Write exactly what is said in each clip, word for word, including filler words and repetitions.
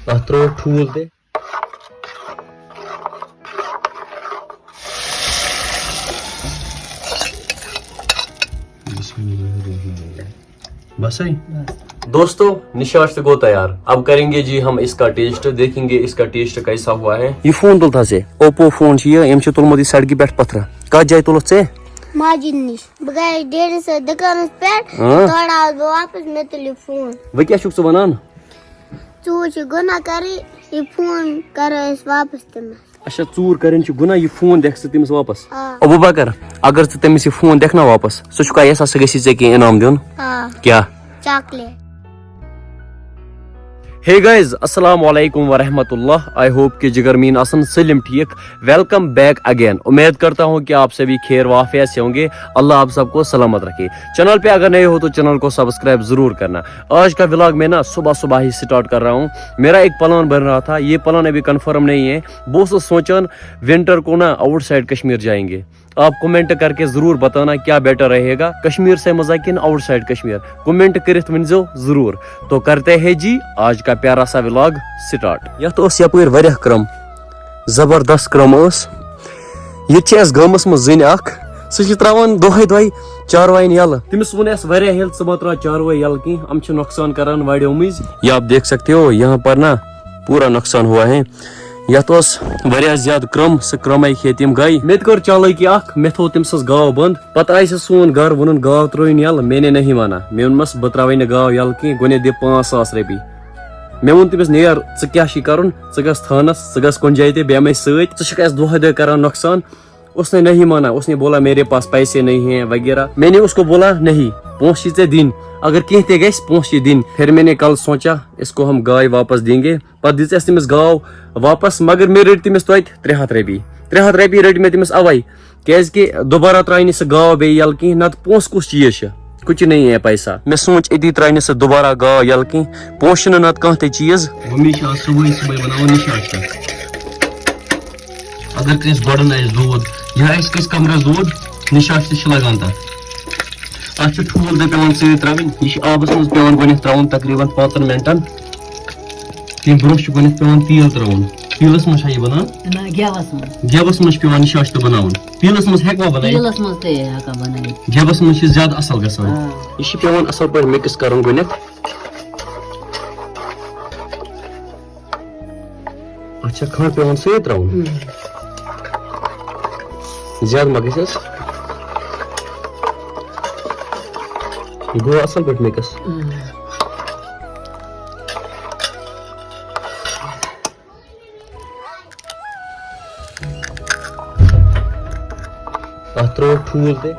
اَتھ ترٛوو ٹھوٗل تہِ۔ بسے۔ دوستو، نشاش تو گو تیار۔ اب کریں گے جی ہم اس کا ٹیسٹ، دیکھیں گے اس کا ٹیسٹ کیسا ہوا ہے۔ یہ فون تُل تھا سے، اوپو فون چھُ یہِ، أمۍ چھُ تُلمُت یہِ سڑکہِ پٮ۪ٹھ پتھرہ۔ کتھ جایہِ تُلُتھ ژےٚ؟ مسجد نِش۔ بہٕ گٔیَس ڈیڈی سۭتۍ دُکانَس پٮ۪ٹھ، ہاں۔ تورٕ آوُس بہٕ واپس، مےٚ تُل یہِ فون۔ وۄنۍ کیٛاہ چھُکھ ژٕ وَنان؟ ژوٗر چھِ گۄناہ کَرٕنۍ، یہِ فون کَرو أسۍ واپس تٔمِس۔ اچھا، ژوٗر کَرٕنۍ چھِ گۄناہ، یہِ فون دِکھ ژٕ تٔمِس واپس۔ آ۔ ابوٗ بکر، اگر ژٕ تٔمِس یہِ فون دِکھ نا واپس، سُہ چھُکھا یَژھان سُہ گژھِ ژےٚ کینٛہہ انعام دیُن؟ آ۔ کیٛاہ؟ چاکلیٹ۔ Hey guys، السلام علیکم ورحمۃ اللہ۔ I hope کہ جگر میٖن آسن سٲلِم ٹھیٖک۔ Welcome back again۔ امید کرتا ہوں کہ آپ سبھی خیر وعافیت سے ہوں گے۔ اللہ آپ سب کو سلامت رکھے۔ چینل پہ اگر نئے ہو تو چینل کو سبسکرائب ضرور کرنا۔ آج کا ولاگ میں نا صبح صبح ہی سٹارٹ کر رہا ہوں۔ میرا ایک پلان بن رہا تھا، یہ پلان ابھی کنفرم نہیں ہے۔ بہت سوچان ونٹر کو نا آؤٹ سائڈ کشمیر جائیں گے۔ آپ کمنٹ کر کے ضرور بتانا کیا بیٹر رہے گا، کشمیر سے مزہ کن آؤٹ سائڈ کشمیر؟ کمنٹ کٔرِتھ ؤنۍزیو ضرور۔ تو کرتے ہیں جی آج کا پیارا سا ولاگ سٹارٹ۔ یتھ اوس یپٲرۍ واریاہ کرم، زبردست کرم ٲس۔ ییٚتہِ چھِ اَسہِ گامَس منٛز زٔنۍ اکھ، سُہ چھِ ترٛاوان دۄہَے دۄہَے چاروایَن یَلہٕ۔ تٔمِس ووٚن اَسہِ واریاہ ییٚلہِ ژٕ مہ ترٛاو چاروٲے یَلہٕ کینٛہہ، یِم چھِ نۄقصان کران واریو مٔنٛزۍ۔ یہ آپ دیکھ سکتے ہو، یہاں پر نا پورا نقصان ہوا ہے۔ یتھ اوس واریاہ زیادٕ کرٛم، سُہ کرٛمے کھیٚیہِ تِم گاے۔ مےٚ تہِ کٔر چالٲکی اکھ، مےٚ تھوو تٔمۍ سٕنٛز گاو بنٛد۔ پتہٕ آیہِ سۄ سون گرٕ، ووٚنُن، "گاو ترٛٲوِن یَلہٕ؟" "میں نے نہیں مانا۔" مےٚ ووٚنمَس، "بہٕ ترٛاوَے نہٕ گاو یَلہٕ کینٛہہ، گۄڈٕنٮ۪تھ دِ پانٛژھ ساس رۄپیہِ۔" مےٚ ووٚن تٔمِس، "نیر، ژٕ کیٛاہ چھُے کرُن؟ ژٕ گژھ تھانس، ژٕ گژھ کُنہِ جایہِ تہِ، بیٚہہ مےٚ سۭتۍ، ژٕ چھُکھ اَسہِ دۄہے دۄہے کران نۄقصان۔" اس نے نہیں مانا، اس نے بولا، "میرے پاس پیسے نہیں ہیں" وغیرہ۔ میں نے اس کو بولا، "نہیں، پونٛسہٕ چھِ ژےٚ دِنۍ، اگر کینٛہہ تہِ گژھِ، پونٛسہٕ چھِ دِنۍ۔" پھر میں نے کل سوچا، اس کو ہم گائے واپس دیں گے۔ پتہٕ دِژ اَسہِ تٔمِس گاو واپس، مگر مےٚ رٔٹۍ تٔمِس توتہِ ترٛےٚ ہَتھ رۄپیہِ۔ ترٛےٚ ہَتھ رۄپیہِ رٔٹۍ مےٚ تٔمِس اَوَے، کیٛازِکہِ دُبارہ ترٛایہِ نہٕ سُہ گاو بیٚیہِ یَلہٕ کِہیٖنۍ، نَتہٕ پونٛسہٕ کُس چیٖز چھُ؟ کچھ نہیں ہے پیسہ۔ مےٚ سوٗنٛچ أتی ترٛایہِ نہٕ سُہ دُبارہ گاو یَلہٕ کِہیٖنۍ، پونٛسہٕ چھُنہٕ نَتہٕ کانٛہہ تہِ چیٖز۔ وۄنۍ چھِ آز صُبحٲے صُبحٲے بَناوان نِشاستہٕ۔ اگر کٲنٛسہِ گۄڈَن آسہِ دود یا آسہِ کٲنٛسہِ کَمرَس دود، نِشاستہٕ چھِ لَگان تَتھ۔ اَتھ چھِ ٹھوٗل تہِ پٮ۪وان سۭتۍ ترٛاوٕنۍ۔ یہِ چھِ آبَس منٛز پٮ۪وان گۄڈٕنٮ۪تھ ترٛاوُن تقریٖباً پانٛژَن مِنٹَن۔ تَمہِ برٛونٛہہ چھُ گۄڈٕنٮ۪تھ پٮ۪وان تیٖل ترٛاوُن۔ تیٖلَس منٛز چھا یہِ بَنان؟ نہ، گٮ۪وَس منٛز۔ گٮ۪وَس منٛز چھُ پٮ۪وان نِشاستہٕ بَناوُن۔ تیٖلَس منٛز ہٮ۪کوا بَنٲیِتھ؟ تیٖلَس منٛز تہِ ہٮ۪کان بَنٲیِتھ۔ گٮ۪وَس منٛز چھِ زیادٕ اَصٕل گژھان۔ آ۔ یہِ چھِ پٮ۪وان اَصٕل پٲٹھۍ mix کَرُن گۄڈٕنٮ۪تھ۔ اَتھ چھا کھنٛڈ پٮ۪وان سۭتۍ ترٛاوُن؟ اۭں۔ زیادٕ ما گژھٮ۪س؟ گوٚو اَصٕل پٲٹھۍ mix؟ اۭں۔ اَتھ ترٛوو ٹھوٗل تہِ۔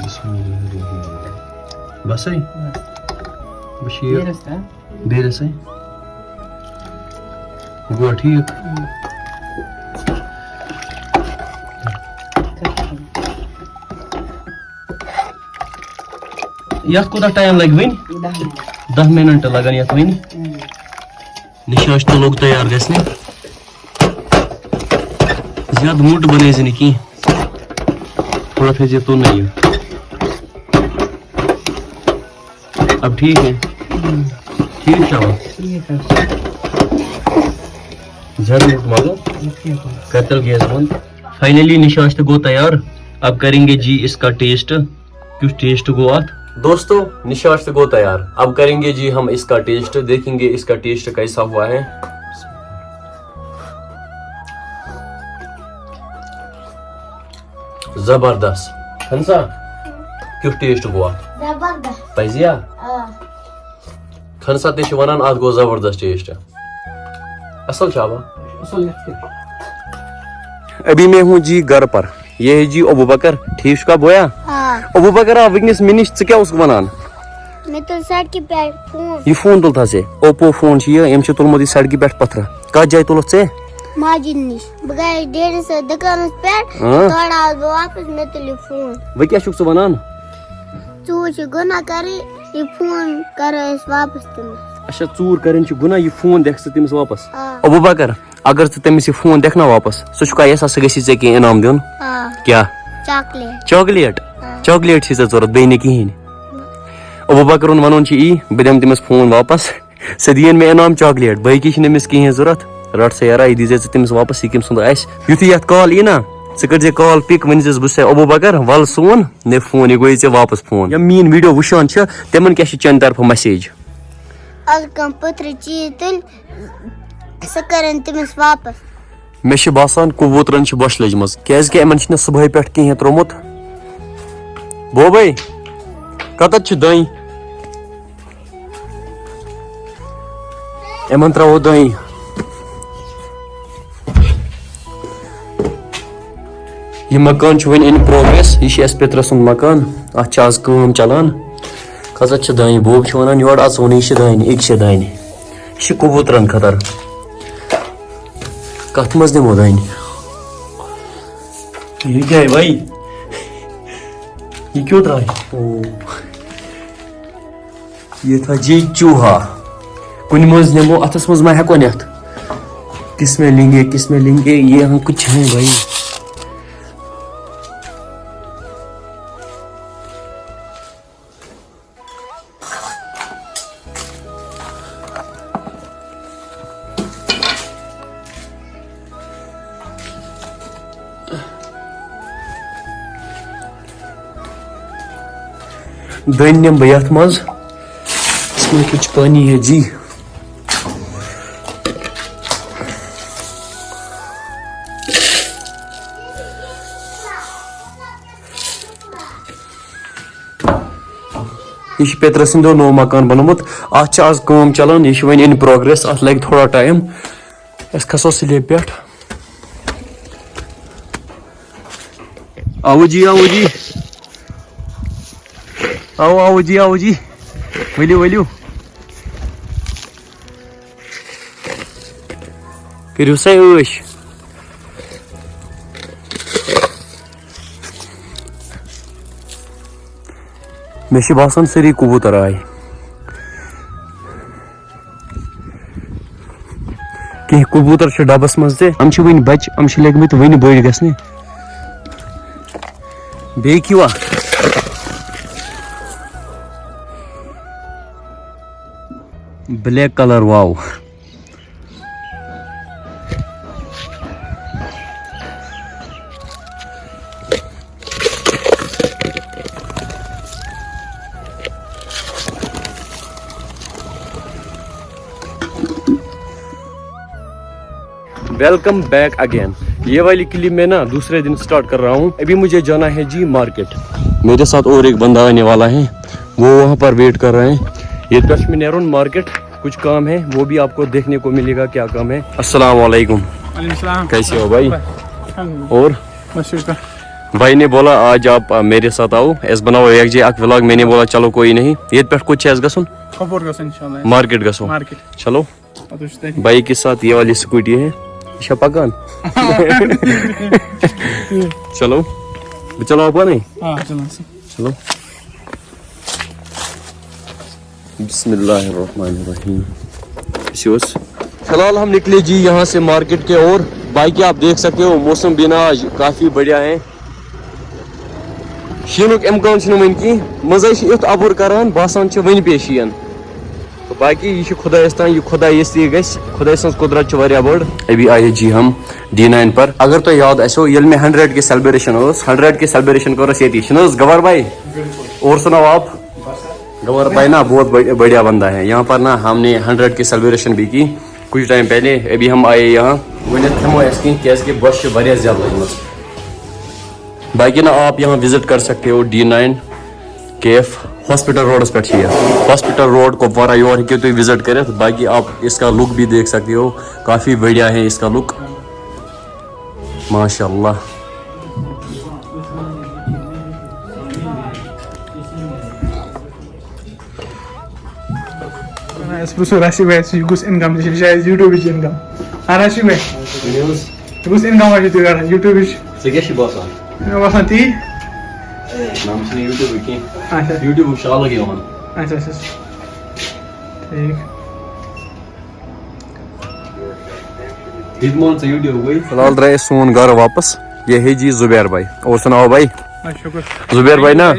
بسم اللہ الرحمن الرحیم۔ بسے؟ بس۔ بشیر۔ بیٚیہِ رَژھ ترٛاو۔ بیٚیہِ رَژھے؟ گوٚو ٹھیٖک۔ اۭں۔ یَتھ کوٗتاہ ٹایم لَگہِ وٕنہِ؟ دَہ مِنَٹ۔ دَہ مِنَٹ لَگَن یَتھ وٕنہِ۔ اۭں۔ نِشاستہٕ لوٚگ تیار گژھنہِ۔ زیادٕ موٚٹ بَنٲیزِ نہٕ کینٛہہ۔ تھوڑا تھٲیزِ تُلنَے یہِ۔ اب ٹھیٖک ہے؟ اۭں۔ ٹھیٖک چھا وۄنۍ؟ ٹھیٖک حظ۔ زیادٕ موٚٹ مہ گوٚو؟ ٹھیٖک حظ۔ کَر تیٚلہِ گیس بنٛد۔ فاینلی نِشاستہٕ گوٚو تیار۔ اب کریں گے جی اس کا ٹیسٹ۔ کیُتھ ٹیسٹ گوٚو اتھ؟ دوستو، نِشاستہٕ گوٚو تیار۔ اب کریں گے جی ہم اس کا ٹیسٹ، دیکھیں گے اس کا ٹیسٹ کیسا ہوا ہے۔ زبردست۔ خنسا، کیُتھ ٹیسٹ گوٚو اتھ؟ زبردست۔ پزیا؟ آ۔ خنسا تہِ چھِ ونان اتھ گوٚو زبردست ٹیسٹ۔ اصل چھا با؟ اصل یتھ کٔنۍ۔ ابھی میں ہوں جی گھر پر، یہ ہے جی ابو بکر، ٹھیک چھُکھا بویا؟ آ۔ ابو بکر آ وٕنکیٚنس مےٚ نِش، ژٕ کیٛاہ اوسُکھ ونان؟ مےٚ تُل سڑکہِ پٮ۪ٹھ فون۔ یہِ فون تُل تھا ژےٚ؟ اوپو فون چھُ یہِ، أمۍ چھُ تُلمُت یہِ سڑکہِ پٮ۪ٹھ پتھرہ۔ کتھ جایہِ تُلُتھ ژےٚ؟ مسجد نِش۔ بہٕ گٔیَس ڈیڈی سۭتۍ دُکانَس پٮ۪ٹھ، اۭں۔ تورٕ آوُس بہٕ واپَس، مےٚ تُل یہِ فون۔ وۄنۍ کیٛاہ چھُکھ ژٕ وَنان؟ ژوٗر چھِ گۄناہ کَرٕنۍ، یہِ فون کَرو أسۍ واپَس تٔمِس۔ اچھا، ژوٗر کَرٕنۍ چھِ گۄناہ، یہِ فون دِکھ ژٕ تٔمِس واپَس۔ آ۔ ابو بکر، اگر ژٕ تٔمِس یہِ فون دِکھ نا واپَس، سُہ چھُکھا یَژھان سُہ گژھِ ژےٚ کینٛہہ انعام دیُن؟ آ۔ کیٛاہ؟ چاکلیٹ۔ چاکلیٹ؟ آ۔ چاکلیٹ چھِ ژےٚ ضوٚرَتھ، بیٚیہِ نہٕ کِہیٖنۍ۔ ابو بکرُن وَنُن چھُ یی، بہٕ دِمہٕ تٔمِس فون واپس، سُہ دِیِن مےٚ انعام چاکلیٹ، باقٕے چھِنہٕ أمِس کِہیٖنۍ ضوٚرَتھ۔ رَٹ سا یارا، یہِ دیٖزِ ژٕ تٔمِس واپس، یہِ کٔمۍ سُنٛد آسہِ۔ یُتھُے یَتھ کال یی نا، ژٕ کٔرۍزِ کال پِک، ؤنۍزٮ۪س، "بہٕ چھُسے ابو بکر، وَل سون، نہِ فون، یہِ گوٚو ژےٚ واپس فون۔" یِم میٛٲنۍ ویٖڈیو وٕچھان چھِ، تِمَن کیٛاہ چھِ چانہِ طرفہٕ مسیج؟ اگر کانٛہہ پٔتھرِ چیٖز تُلہِ، سُہ کَرن تٔمِس واپس۔ مےٚ چھِ باسان، کبوٗترَن چھِ بۄچھِ لٔجمٕژ، کیٛازِکہِ یِمَن چھِنہٕ صُبحٲے پٮ۪ٹھ کِہیٖنۍ ترٛوومُت۔ بوبَے، کَتَتھ چھِ دٔنۍ؟ یِمَن ترٛاوو دٔنۍ۔ یہِ مکان چھُ وۄنۍ in progress، یہِ چھُ اَسہِ پِترٕ سُنٛد مکان، اَتھ چھِ آز کٲم چلان۔ کھسان چھِ دانہِ، بوب چھُ وَنان یورٕ اَژوُن، یہِ چھِ دانہِ، یہِ چھِ دانہِ، یہِ چھِ کبوٗترَن خٲطرٕ۔ کَتھ منٛز دِمو دانہِ؟ یہِ کیٛاہ وَے؟ یہِ کیُتھ درٛاے؟ او۔ یہ تھا جی چوہا۔ کُنہِ منٛز نِمو، اَتھَس منٛز ما ہٮ۪کو نِتھ؟ کس میں لیں گے، کس میں لیں گے، یہ ہم کچھ ہیں بھائی۔ دٔنۍ نِمہٕ بہٕ یَتھ منٛز۔ اس میں کچھ پانی ہے جی۔ یہِ چھُ پیترٕ سٕنٛدیو نوٚو مکان بنومُت۔ اَتھ چھِ آز کٲم چلان، یہِ چھُ وۄنۍ in progress، اَتھ لگہِ تھوڑا ٹایم۔ أسۍ کھسو سلیب پٮ۪ٹھ۔ آوُ جی، آوُ جی۔ آوُ، آوُ جی، آوُ جی۔ ؤلِو، ؤلِو۔ کٔرِو سا عٲش۔ مےٚ چھِ باسان سٲری کبوٗتر آے۔ کینٛہہ کبوٗتر چھِ ڈبس منٛز تہِ۔ یِم چھِ وٕنہِ بچہِ، یِم چھِ لٔگمٕتۍ وٕنہِ بٔڑۍ گژھنہِ۔ بیٚیہِ کیٛاہ؟ Black colour، wow۔ Welcome back again। ये वाली क्लिप मैं ना दूसरे दिन स्टार्ट कर रहा हूँ। अभी मुझे जाना है जी मार्केट। मेरे साथ और एक बंदा आने वाला है, वो वहाँ पर वेट कर रहे हैं। ये दशमी नेरून मार्केट, कुछ काम है, वो भी आपको देखने को मिलेगा क्या काम है। अस्सलाम वालेकुम। वालेकुम सलाम। कैसे हो भाई? बस, अल्हम्दुलिल्लाह। और बस शुक्र। भाई ने बोला आज आप, आ, मेरे साथ आओ, ऐस बनाओ एक जे एक व्लॉग। मैंने बोला चलो कोई नहीं। ये पेट कुछ ऐस गसुन? कपूर गसुन इंशाल्लाह। मार्केट गसो। मार्केट। चलो। پتہٕ وٕچھو تۄہہِ۔ बाइक के साथ ये वाली स्कूटी है, ये पकान। चलो, चलो आप नहीं। हाँ, चलो। चलो। बिस्मिल्लाहिर्रहमानिर्रहीम। फिलहाल हम निकले जी यहाँ से मार्केट के ओर। बाकी आप देख सकते हो, मौसम भी ना आज काफ़ी बढ़िया है। شیٖنُک اِمکان چھُنہٕ وٕنہِ کینٛہہ، منٛزَے چھِ یُتھ اَبُر کَران، باسان چھِ وٕنہِ پیٚیہِ شیٖن۔ تہٕ باقٕے یہِ چھُ خۄدایَس تام، یہِ خۄداے ییٚژھِ تی گژھِ۔ خۄداے سٕنٛز قۄدرت چھِ واریاہ بٔڑ۔ ابھی آئے جی ہم ڈی نائن پر۔ اگر تۄہہِ یاد آسیو، ییٚلہِ مےٚ ہنڈریڈ کے سیلبریشن ٲس، ہنڈریڈ کے سیلبریشن کٔر اَسہِ ییٚتی، چھِنہٕ حظ گوھر بھائی؟ اور سناؤ آپ۔ گوھر بھائی نا بہت بڑ-، بڑھیا بندہ ہے۔ یہاں پر نا ہم نے ہنڈریڈ کے سیلبریشن بھی کی کچھ ٹائم پہلے۔ ابھی ہم آئے یہاں۔ ؤنِتھ کھٮ۪مو أسۍ کینٛہہ، کیٛازِکہِ بۄچھِ چھِ واریاہ زیادٕ لٔجمٕژ۔ باقی نا آپ یہاں وزٹ کر سکتے ہو، ڈی نائن کیف ہاسپٹل روڈس پٮ۪ٹھ چھِ یہِ۔ ہاسپٹل روڈ کپوارہ، یور ہیٚکِو تُہۍ وزٹ کٔرِتھ۔ باقی آپ اس کا لک بھی دیکھ سکتے ہو، کافی بڑھیا ہے اس کا لک۔ ماشاءاللہ۔ اَسہِ پرٛژھو راشی بھائی، یہِ کُس اِنکم چھِ؟ یہِ چھِ اَسہِ یوٗٹیوٗبٕچ اِنکم۔ آ، راشی بھائی، ؤنِو حظ۔ یہِ کُس اِنکم چھِ تُہۍ کران یوٗٹیوٗبٕچ؟ ژےٚ کیٛاہ چھِ باسان؟ مےٚ باسان تی۔ نہ، مےٚ چھِنہٕ یوٗٹیوٗبٕچ کینٛہہ۔ اچھا۔ یوٗٹیوٗبُک چھُ الگ یِوان۔ اچھا، اچھا، اچھا۔ ٹھیٖک۔ یہِ تہِ مان ژٕ یوٗٹیوٗبٕے۔ فی الحال درٛاے أسۍ سون گرٕ واپس۔ یہ ہے جی زبیر بھائی۔ اور سناؤ بھائی۔ بس شکر۔ زبیر بھائی نا؟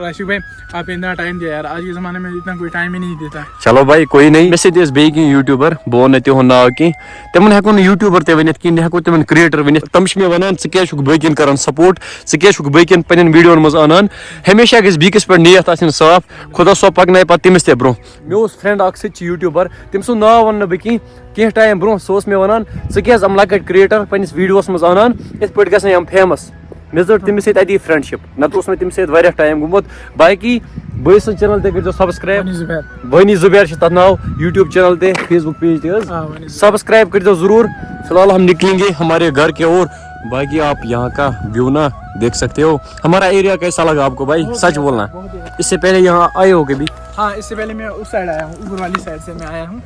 راشد بھائی، آپ نے اتنا ٹائم دیا یار، آج کے زمانے میں اتنا کوئی ٹائم ہی نہیں دیتا۔ چلو بھائی، کوئی نہیں۔ مےٚ سۭتۍ ٲسۍ بیٚیہِ کینٛہہ YouTuber، بہٕ وَنہٕ نہٕ تِہُنٛد ناو کینٛہہ۔ تِمن ہٮ۪کو نہٕ YouTuber تہِ ؤنِتھ کینٛہہ، نہ ہٮ۪کو تِمن creator ؤنِتھ۔ تِم چھِ مےٚ وَنان، ژٕ کیٛازِ چھُکھ باقین کران support، ژٕ کیٛازِ چھُکھ باقین پننٮ۪ن videoن منٛز اَنان؟ ہمیشہ گژھِ بیٚکِس پٮ۪ٹھ نیت آسٕنۍ صاف، خۄدا صٲب پکنایہِ پتہٕ تٔمِس تہِ برونٛہہ۔ مےٚ اوس friend اکھ، سُہ تہِ چھُ YouTuber، تٔمۍ سُنٛد ناو وَنہٕ نہٕ بہٕ کینٛہہ۔ کینٛہہ ٹایم برونٛہہ سُہ اوس مےٚ وَنان، ژٕ کیٛازِ یِم لۄکٕٹۍ creator پننِس videoس منٛز اَنان، یِتھ پٲٹھۍ گژھن یِم famous۔ مےٚ ژٔٹ تٔمِس سۭتۍ اَتی friendship، نَتہٕ اوس مےٚ تٔمِس سۭتۍ واریاہ ٹایم گوٚمُت۔ باقٕے بٲے سٕنٛز channel تہِ کٔرۍزیو subscribe۔ ونی زبیر۔ وٲنی زبیر چھِ تَتھ ناو، YouTube channel تہِ، Facebook page تہِ حظ۔ آ، ونی زبیر۔ Subscribe کٔرۍزیو ضروٗر۔ فی الحال ہم نکلیں گے ہمارے گھر کے اور باقی آپ یہاں کا view نا دیکھ سکتے ہو۔ ہمارا area کیسا لگا آپ کو بھائی؟ سچ بولنا۔ اس سے پہلے یہاں آئے ہو کبھی؟ ہاں، اس سے پہلے میں اس سائڈ آیا ہوں، اوپر والی سائڈ سے میں آیا ہوں۔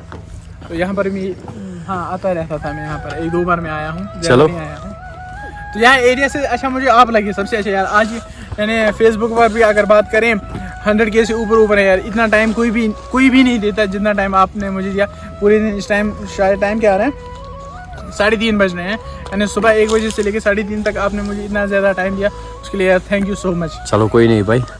تو یہاں پر بھی، ہاں، آتا رہتا تھا میں یہاں پر، ایک دو بار میں آیا ہوں، زیادہ چلو۔ نہیں آیا ہوں۔ تو یہاں ایریا سے اچھا مجھے آپ لگے سب سے اچھا یار۔ آج یعنی فیس بک پر بھی اگر بات کریں، ہنڈریڈ کے سے اوپر اوپر ہے یار۔ اتنا ٹائم کوئی بھی کوئی بھی نہیں دیتا جتنا ٹائم آپ نے مجھے دیا۔ پورے دن، اس ٹائم شاید ٹائم کیا آ رہا ہے، ساڑھے تین بج رہے ہیں، یعنی صبح ایک بجے سے لے کے ساڑھے تین تک آپ نے مجھے اتنا زیادہ ٹائم دیا، اس کے لیے یار thank you so much۔ چلو کوئی نہیں بھائی۔